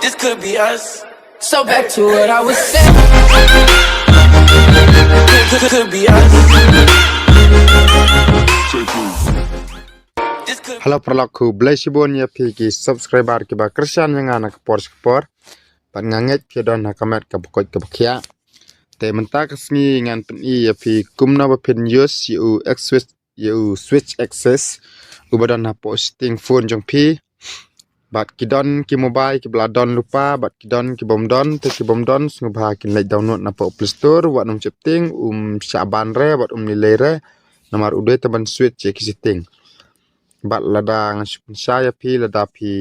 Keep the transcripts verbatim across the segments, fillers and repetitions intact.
This could be us. So back to what I was saying. Could, could, could be us. This could Hello paralok, khublei shibun ïa phi ki subscriber kiba kyrshan ïa nga na ka por sha ka por. Bad nga ngeit phi don ha ka met kaba koit kaba khiah. Te mynta ka sngi ngan pyni ïa phi kumno ba phin use ïa u X switch, ïa u switch access uba don hapoh setting phone jong phi. Bad ki don ki mobile kiba la don lypa, bad ki don ki bym don, te ki bym don sngewbha kin leit download napoh Play Store, wat nym sheptieng, um shah ban re, wat um lei lei re. Namar u dei tang ban switch ïa ki setting. Bad lada ngan shu pynshai ïa phi, lada phi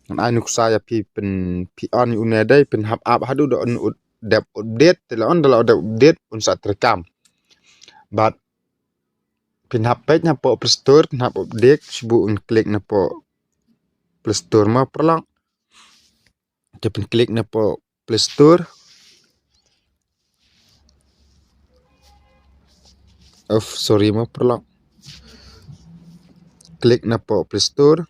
ngan ai nuksa ïa phi, phin, phi on ïa une dei, phin hap ap haduh da un dep update, te la un da la dep update un sa treikam. Bad phin hap peit napoh Play Store, phin hap update, shu buh un klik napoh Play Store mo paralok. Te phin klik napoh Play Store. Oh, sorry mo paralok. Klik napoh Play Store.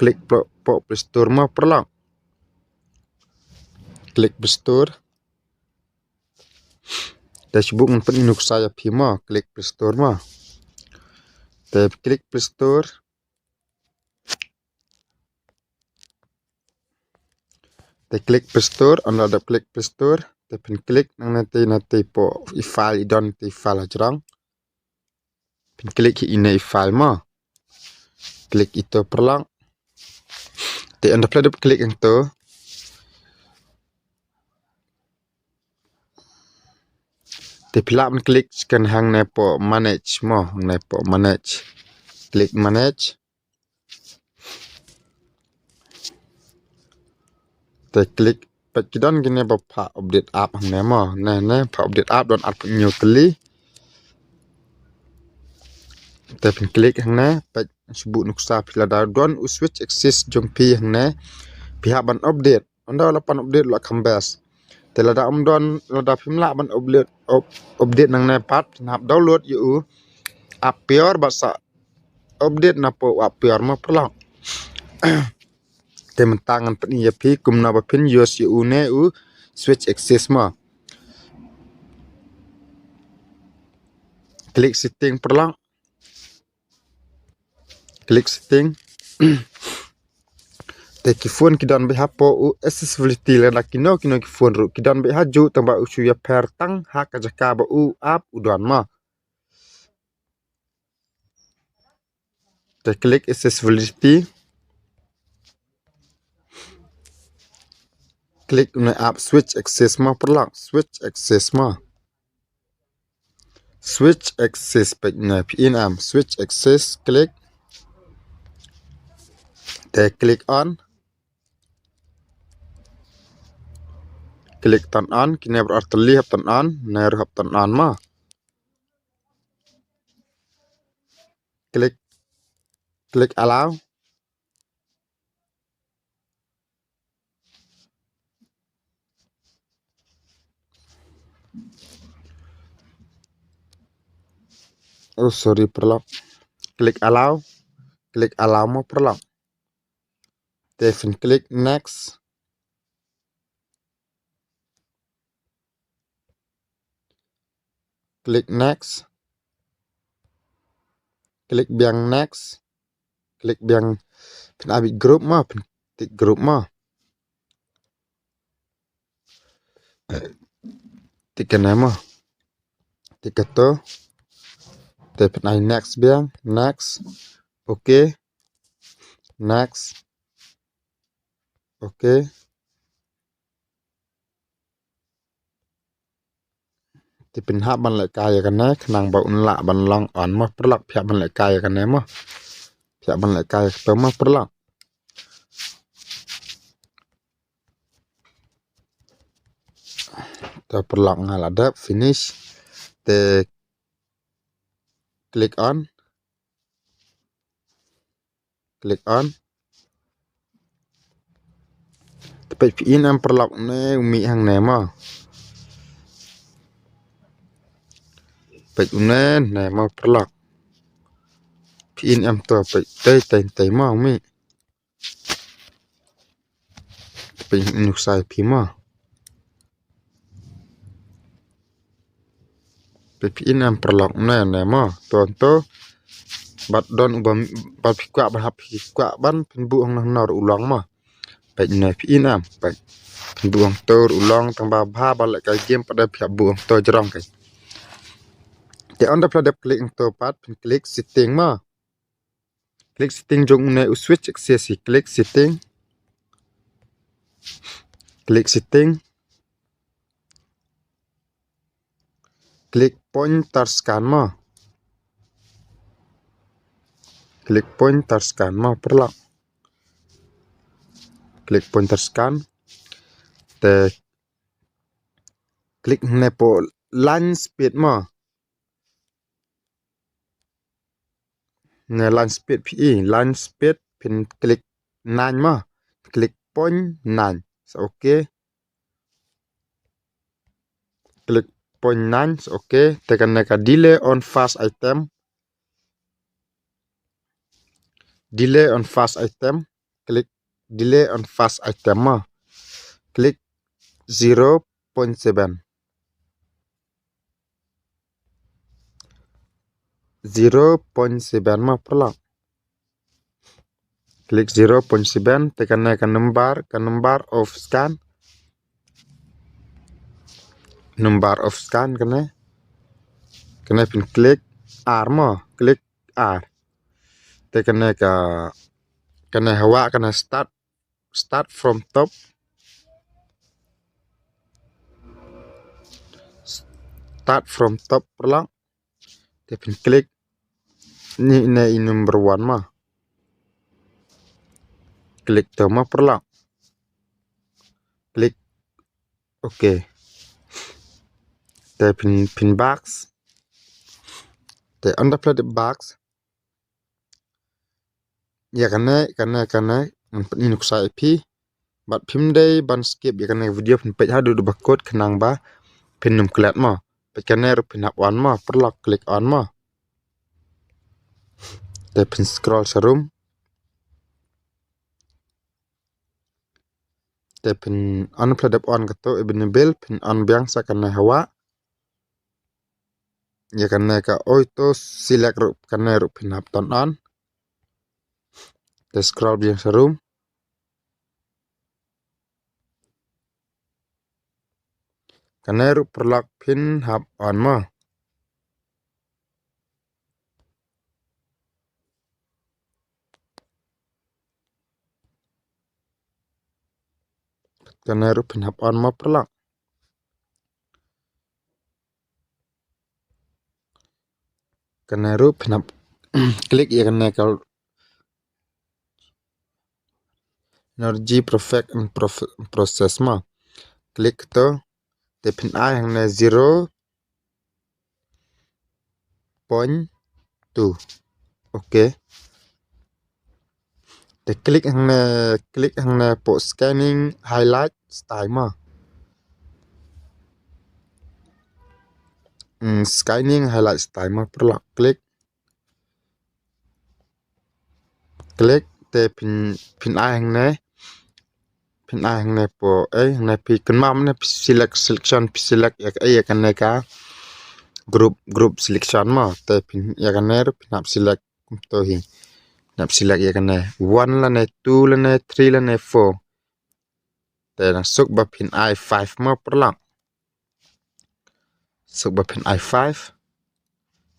Klik napoh Play Store mo paralok. Klik Play Store. Te shu buh ngan pyni nuksa ïa phi mo, klik Play Store mo. Te klik Play Store. Te klik Play Store, ynda la dep klik Play Store, te phin klik nangne te, na te poh i file i don te, i file hajrong. Phin klik hi ine i file mo. Klik ito paralok. Te ynda phi la dep klik hangto, te phi lah ban klik sha hangne poh manage mo, hangne poh manage. Klik manage. Te klik, peit ki don kine ba pha update app hangne mo. Ne, ne, pha update app don arphew hynñiew tylli. Te phin klik hangne, peit shu buh nuksa phi, lada don u switch access jong phi hangne, phi hap ban update. Ynda la pan update la kham best. Te lada ym don, lada phim lah ban update, up-, update nangne pat, phin hap download ïa u app Pure bad sa update napoh u app Pure mo paralok. Te mynta ngan pyni ïa phi kumno ba phin use ïa une u switch access mo. Klik setting paralok. Klik setting. Te ki phone ki don beit hapoh u accessibility, lada kino kino ki phone ruh ki don beit hajuh, tangba u shu ïapher tang ha ka jaka ba u app u don mo. Te klik accessibility. Klik une app switch access mo paralok, switch access mo. Switch access, peit une, phi in em, switch access, klik. Te klik on. Klik turn on, kine baroh artylli hap turn on, ne ruh hap turn on mo. Klik, klik allow. Oh, sorry paralok. Klik allow. Klik allow mo paralok. Te phin klik next. Klik next. Klik biang next. Klik biang, phin ai beit group mo, phin tik group mo. Tik kane mo. Tik kato. Te phin ai next biang, next. Okay. Next. Okay. Te phin hap ban lehkai ïa kane khnang ba un lah ban long on mo paralok, phi hap ban lehkai ïa kane mo. Phi hap ban lehkai ïa kata mo paralok. Te paralok nga la dep finish. Te click on. Click on. Te peit phi in em paralok, ne u mih hangne mo. Peit une ne mo paralok. Phi Ki in em to peit tei tei tei mo mi. Peit nuksa ïa phi mo. Peit phi in em paralok ne ne mo. To to. Bad don uba bad phi kwah ban hap phi kwah ban phin buh hangno hangno ruh u long mo. Peit ne phi in em peit. Phin buh hangto ruh u long tang ba bha ba leh ka game pat da phi hap buh hangto jrong kai. Te ynda phi la dep click hangto pat phin click setting mo. Click setting jong une u switch access hi. Click setting. Click setting. Click pointer scan mo. Click pointer scan mo paralok. Click pointer scan. Te click ne po line speed mo. Ne line speed phi i, line speed phin click nine mo. Click point nine. So okay. Click point nine, so okay. Te kane ka delay on first item. Delay on first item. Click delay on first item mo. Click zero point seven. Zero point seven mo paralok. Click zero point seven te kane ka number, ka number of scan. Number of scan kane. Kane phin click R mo, click R. Te kane ka, kane hawa kane start, start from top. Start from top paralok. Te phin click ni ne i number one mo. Click to mo paralok. Click okay. Te phin phin back. Te ynda phi la dep back. Ïa kane kane kane ngan pyni nuksa ïa phi. Bad phim dei ban skip ïa kane video phin peit haduh ba kut khnang ba phin ym klet mo. Peit kane ruh phin hap on mo paralok click on mo. Te phin scroll sharum. Te phin on phi la dep on kato available phin on biang sa kane hawa. Ïa kane ka auto select ruh kane ruh phin hap turn on. Te scroll biang sharum. Kane ruh paralok phin hap on mo. Kane ruh phin hap on mo paralok. Kane ruh phin hap click ïa kane ka energy perfect and prof- process mo. Click to te phin ai hangne zero point two. Okay. Te click hangne, click hangne po scanning highlight style mo. Hmm, scanning highlight style mo paralok click. Click te phin phin ai hangne. Phin ai hangne po eh hangne phi kynmaw ne phi select selection phi select ïa ka eh ïa kane ka group group selection mo te phin ïa kane ruh phin hap select kumto hi. Phin hap select ïa kane one lane two lane three lane four. Te nang suk ba phin ai five mo paralok. Suk ba phin ai five.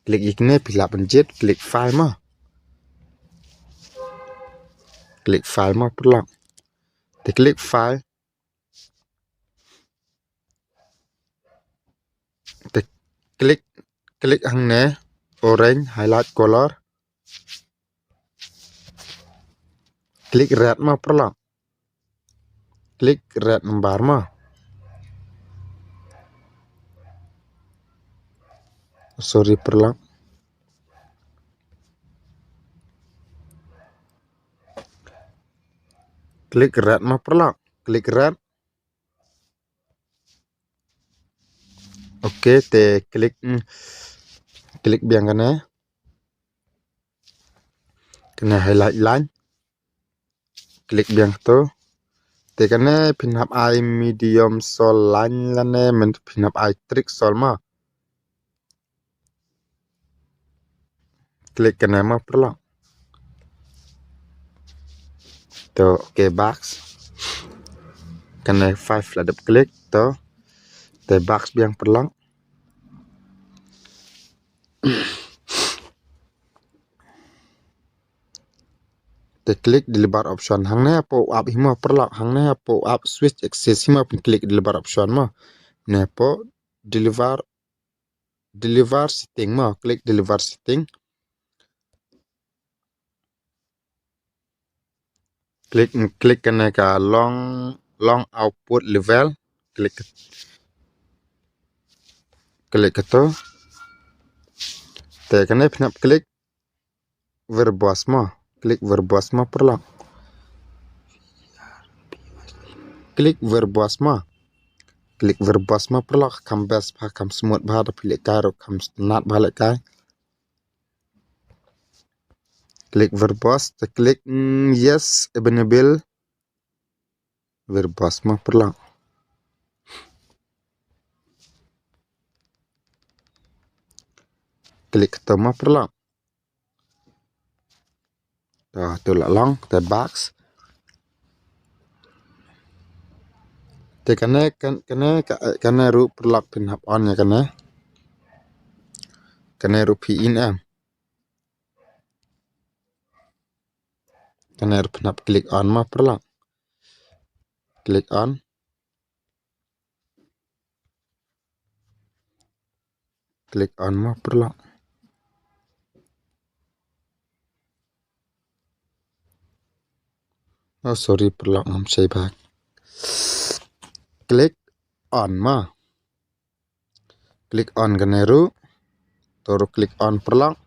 Click ïa kane phi lah ban jied click file mo. Click file mo paralok. Te click file. Te click click hangne orange highlight color. Click red mo paralok. Click red number mo. Sorry paralok. Click red mo paralok. Click red. Okay te click mm, click biang kane. Kane highlight line. Click biang to. Te kane phin hap ai medium sol line lane men phin hap ai trick sol ma. Click kane ma paralok. To, okay, box. Kane five la dep click to. Te box biang paralok. Te click deliver option. Hangne hapoh app hi ma paralok. Hangne hapoh app switch axis hi ma phin click deliver option ma. Ne hapoh deliver, deliver setting ma. Click deliver setting. Click, click kane ka long, long output level. Click, click kato. Te kane phin hap click verbose ma. Click verbose ma paralok. Click verbose ma. Click verbose ma paralok. Kham best bha, kham smooth bha, da phi lehkai ruh kham sngewtynnat bha lehkai. Click verbose, te click, mm, yes, enable verbose ma paralok. Click kato ma paralok. To, to la long, te box. Te kane, kan-, kane, ka-, kane ruh paralok phin hap on ïa kane. Kane ruh phi in em. Kane ruh phin hap click on ma paralok. Click on. Click on ma paralok. Oh, sorry paralok, ngam shai bha. Click on ma. Click on kane ruh. To ruh click on paralok.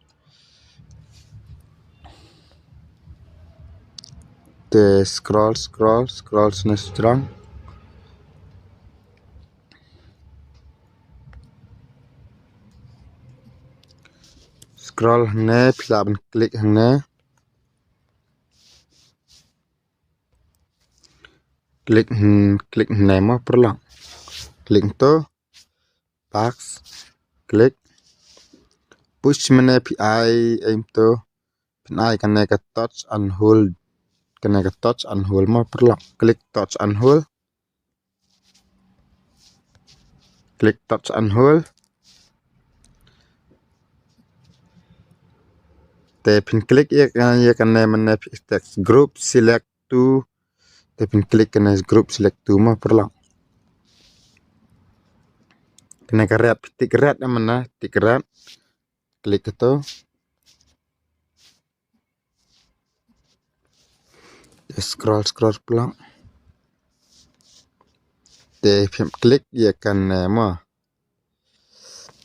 Te scroll, scroll, scroll shane sdang. Scroll hangne, phi lah ban click hangne. Click, hmm, click hangne ma paralok. Click to. Box. Click. Push mane phi ai, aim to. Phin ai kane ka touch and hold. Kane ka touch and hold ma paralok. Click touch and hold. Click touch and hold. Te phin click ïa ka, ïa kane mane phi text group select two. Te phin click kane group select two ma paralok. Kane ka red, phi tick red na mane, tick red. Click kato. Scroll, scroll paralok. Te phi click ïa kane ma.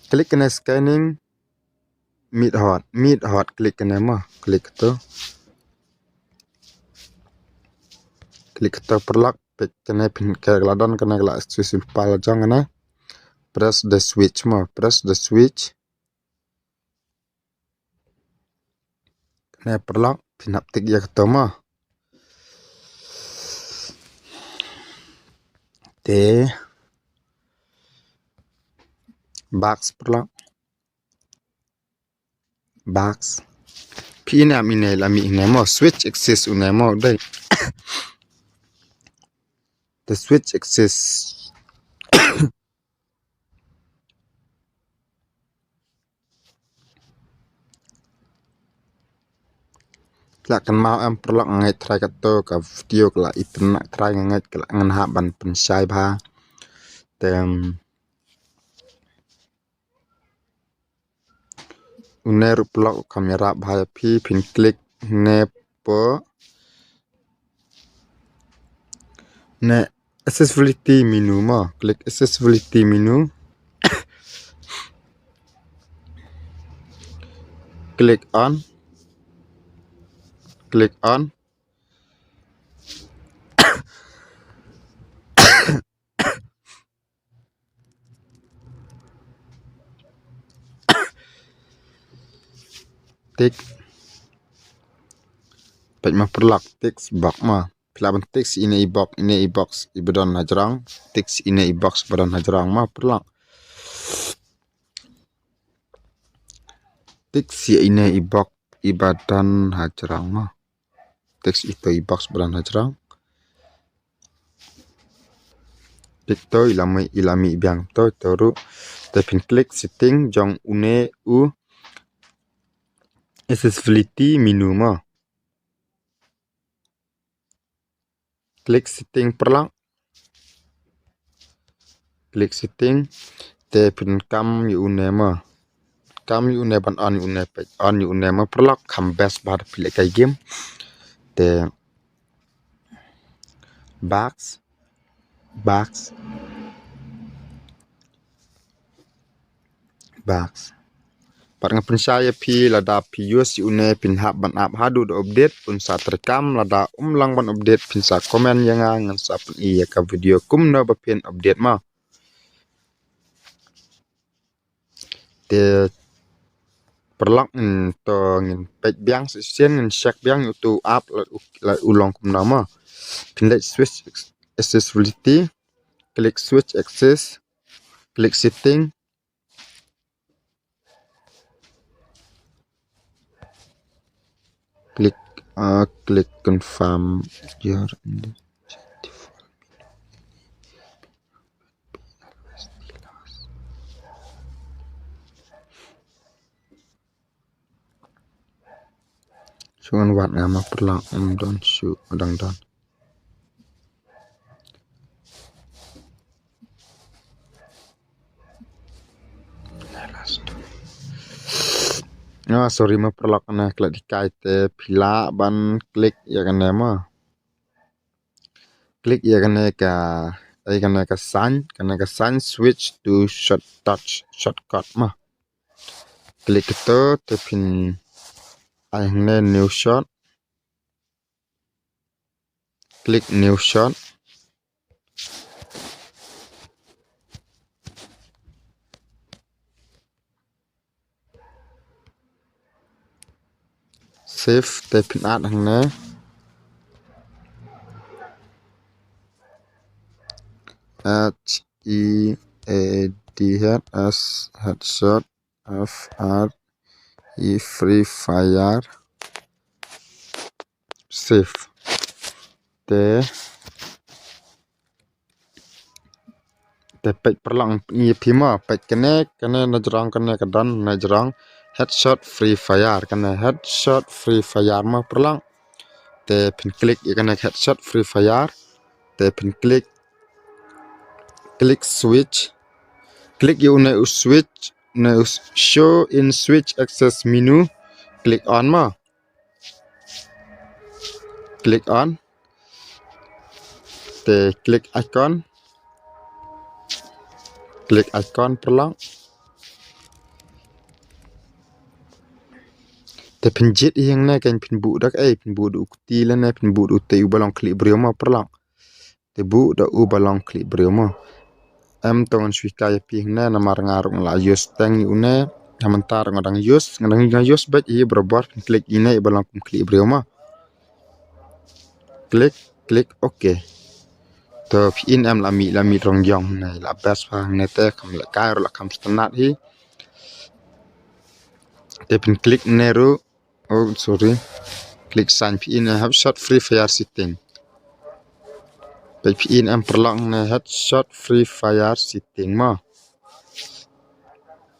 Click kane scanning. Meet hot, meet hot, click kane ma. Click kato. Click kato paralok. Peit kane phin, ka la don kane ka la switch pal jong kane. Press the switch ma, press the switch. Kane paralok, phin hap tick ïa kato ma. Te box paralok. Box. Phi ine am ine la mi ine mo, switch axis une mo dei. The switch axis. La kynmaw em paralok, nga ngeit trai kato ka video ka la itynnat trai, nga ngeit ka la, ngan hap ban pynshai bha. Te une ruh paralok kam ïarap bha ïa phi, phin click ne po ne accessibility menu mo, click accessibility menu. Click on. Click on. Tick. Peit ma paralok, text box ma. Phi lah ban text ine i box, ine i box iba don hajrong. Text ine i box ba don hajrong ma paralok. Text ine i box iba don hajrong ma. Text ito i box ba don hajrong. Ito i la mih, i la mih biang to, ito ruh. Te phin click setting jong une u accessibility menu ma. Click setting paralok. Click setting. Te phin kam ïa une ma. Kam ïa une ban on ïa une, peit on ïa une ma paralok, kham best bha da phi lehkai game. Te back, back, back. Pat nga pynshai ïa phi, lada phi use ïa une phin hap ban ap haduh da update, un sa treikam. Lada um long ban update phin sa comment ïa nga, ngan sa pyni ïa ka video kumno ba phin update ma. Te paralok, mm, to ngin peit biang shisien, ngin check biang ïa uto u app la u, la u long kumno ma. Phin leit switch accessibility, click switch access, click setting, click, uh, click confirm your default. Shu ngan wad nga ma paralok, ym don shuh, dang don. Ah, sorry ma paralok, na klet hikai. Te phi lah ban click ïa kane ma. Click ïa kane ka, ai kane ka sign, kane ka sign switch to short touch, shortcut ma. Click ito, te phin ai hangne new short. Click new short. Save, te phin add hangne. H E A D head, S headshot, F R E Free Fire. Save. Te, te peit paralok, ïa phi ma, peit kane, kane na jrong, kane ka don na jrong, headshot Free Fire, kane headshot Free Fire ma paralok. Te phin click ïa kane headshot Free Fire. Te phin click, click switch. Click ïa une u switch, une u show in switch access menu. Click on ma. Click on. Te click icon. Click icon paralok. Te phin jied ïa hangne, kan phin buh da kaei, phin buh da u kti lane phin buh da utei uba long khlieh briew ma paralok. Te buh da uba long khlieh briew ma. Em, to ngan shu hikai ïa phi hangne, namar nga ruh nga la use teng ïa une. Ha mynta ruh nga dang use, nga dang, nga use beit hi barabor. Phin click ine iba long kum khlieh briew ma. Click, click, okay. To phi in em, la mih, la mih rong ïong hangne, la best bha hangne, te kham lehkai ruh la kham sngewtynnat hi. Te phin click ne ruh. Oh, sorry. Click sign, phi in headshot Free Fire setting. Peit phi in em paralok, ne headshot Free Fire setting ma.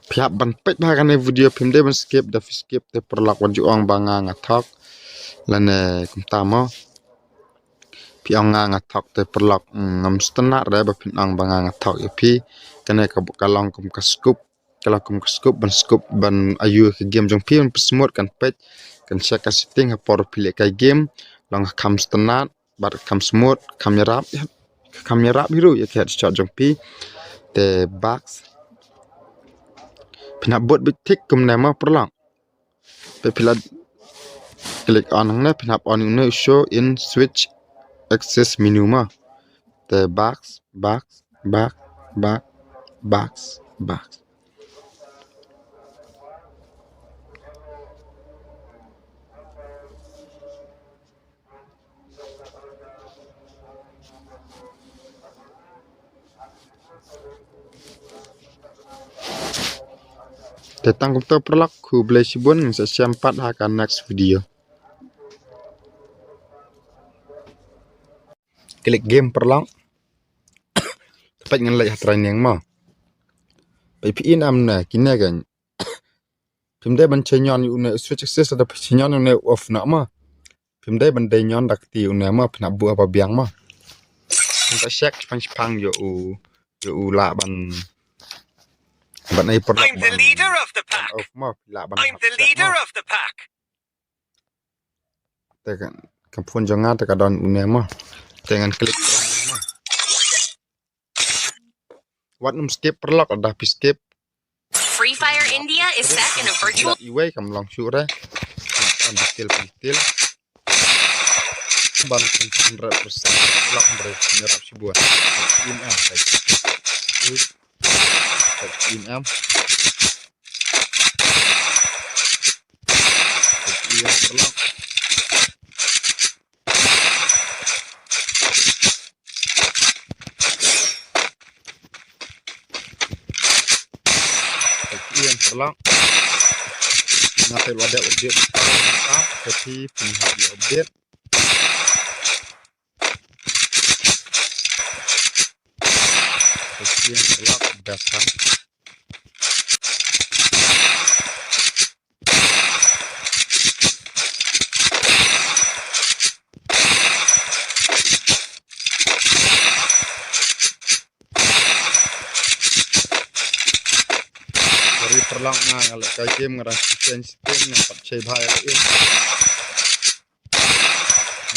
Phi hap ban peit bha kane video, phim dei ban skip, da phi skip te paralok wan ju ong ba nga nga thok. Lane kumta ma. Phi ong nga nga thok te paralok, mm, ngam sngewtynnat re ba phin ong ba nga nga thok ïa phi. Kane ka, ka long kum ka scoop. Ka long kum ka scoop, ban scoop, ban ayu ka game jong phi, ban pynsmooth, kan peit, kan check ka setting ha por phi lehkai game, long ka kham sngewtynnat, bad ka kham smooth, kham ïarap, ka kham ïarap hi ruh ïa ka headshot jong phi. Te back. Phin hap bud beit thik kumne ma paralok. Te phi la click on hangne, phin hap on hangne u show in switch access menu ma. Te back, back, back, back, back, back. Te tang kumta paralok, khublei shibun, ngin sa ïashem pat ha ka next video. Click game paralok. Te pat ngan leit ha training mo. Peit phi in em ne, kine kan. Phim dei ban chynnion ïa une u switch access, lada phi chynnion ïa une u off noh mo. Phim dei ban dei ñion da kti une mo, phin hap buh haba biang mo. Phin sa check shaphang shaphang ïa u, ïa u lah ban, ban ai paralok. I'm the ban leader of the pack. Off mo, phi lah ban I'm hap the check leader mo. Of the pack. Te kan, ka phone jong nga te ka don une mo. Te ngan click mo. Wat nym skip paralok, lada phi skip. Free Fire India is back in a virtual. Iwei kam long shuh re. Kan detail, detail. Ban kan hundred percent paralok, bre, nyerap shibun. In em, right. Right, in em. Right, in em paralok. Ïa paralok. Nga te la dep update mynta, te phi phin hap ïa update. Ïa paralok best kan. Sorry paralok, nga nga leh kai game, nga dang shisien shisien, nga pat shei bha ïa ka im.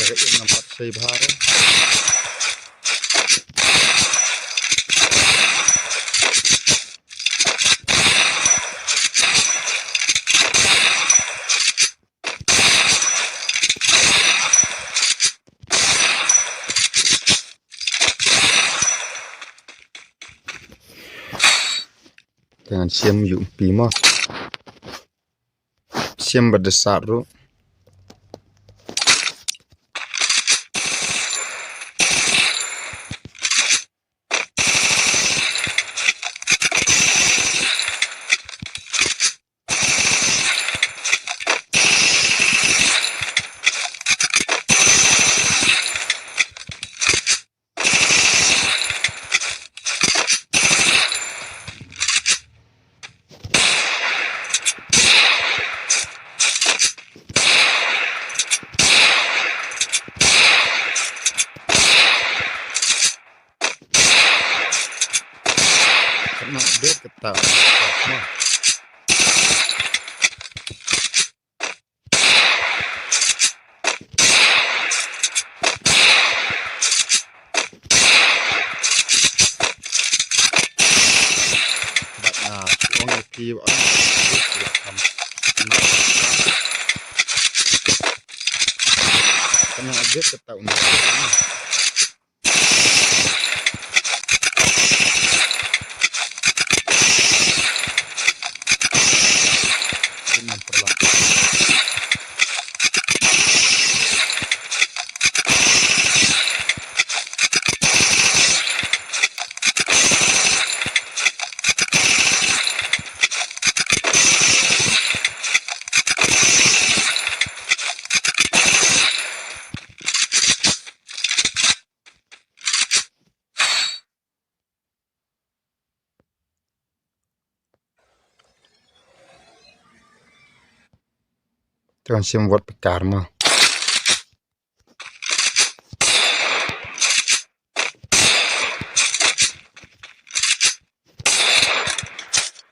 Ïa ka im nga pat shei bha re. Te ngan shim ïa u pi mo. Shim bad da sat ruh. Kane update kata. Bad nga ong ïa phi ba kane update kata un. Te ngan shim wat pekar ma.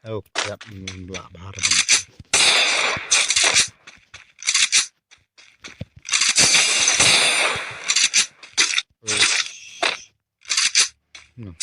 Oh, yap, ngun dua bahar. No.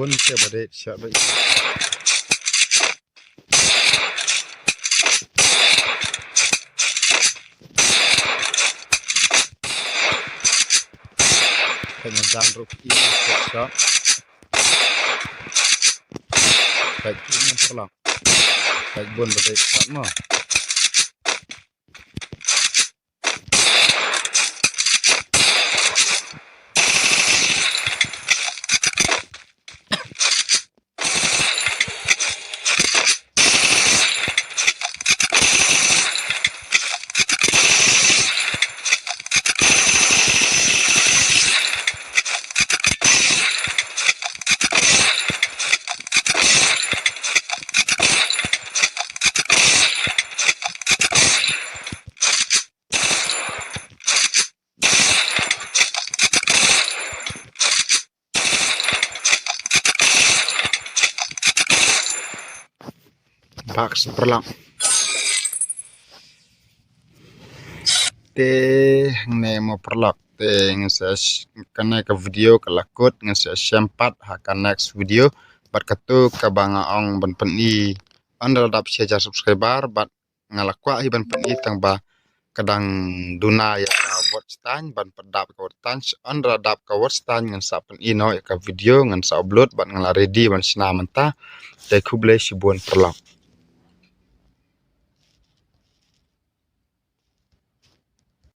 Bun te ba dei shot ba. Kane dan ruk i shot. Baik, ini yang perlang. Baik, bun ba dei shot mo. Bak sa paralok. Te hangne mo paralok. Te ngan sa sh-, kane ka video ka la kut, ngan sa shem pat ha ka next video. Bad katu kaba nga ong ban pyni. Ynda la dap shi hajar subscriber, bad nga la kwah hi ban pyni tang ba ka dang duna ïa ka watch time, ban pyndap ka watch time. Ynda la dap ka watch time ngan sa pyni noh ïa ka video, ngan sa upload bad nga la ready ban shna mynta. Te khublei shibun paralok.